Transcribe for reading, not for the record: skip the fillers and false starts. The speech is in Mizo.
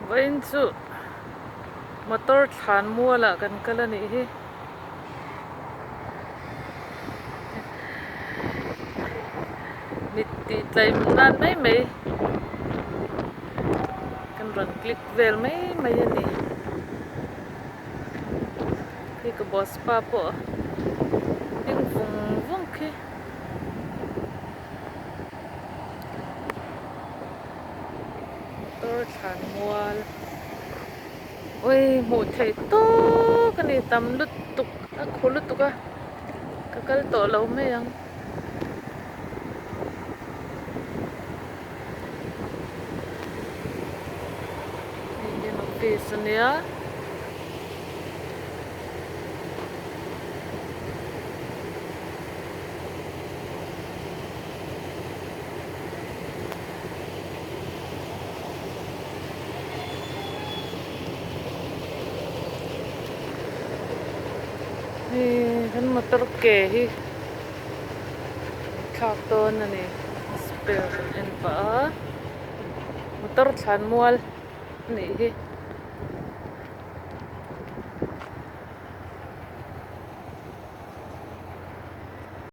Vawiin chu motor thlan mual ah kan kal a nih hi. Mit tih tlaih nan mai mai kan rawn click vel mai mai a ni. Hei ka boss pa pawh ding vung vung khi. Motor thlan mual ui hmuh theih tawk a ni tam lutuk a khu lutuk a ka kal tawh lo mai ang. Hei hi an office a nia. Hei kan motor ke hi thlak dawn a ni spare kan en pah a motor thlan mual a nih hi.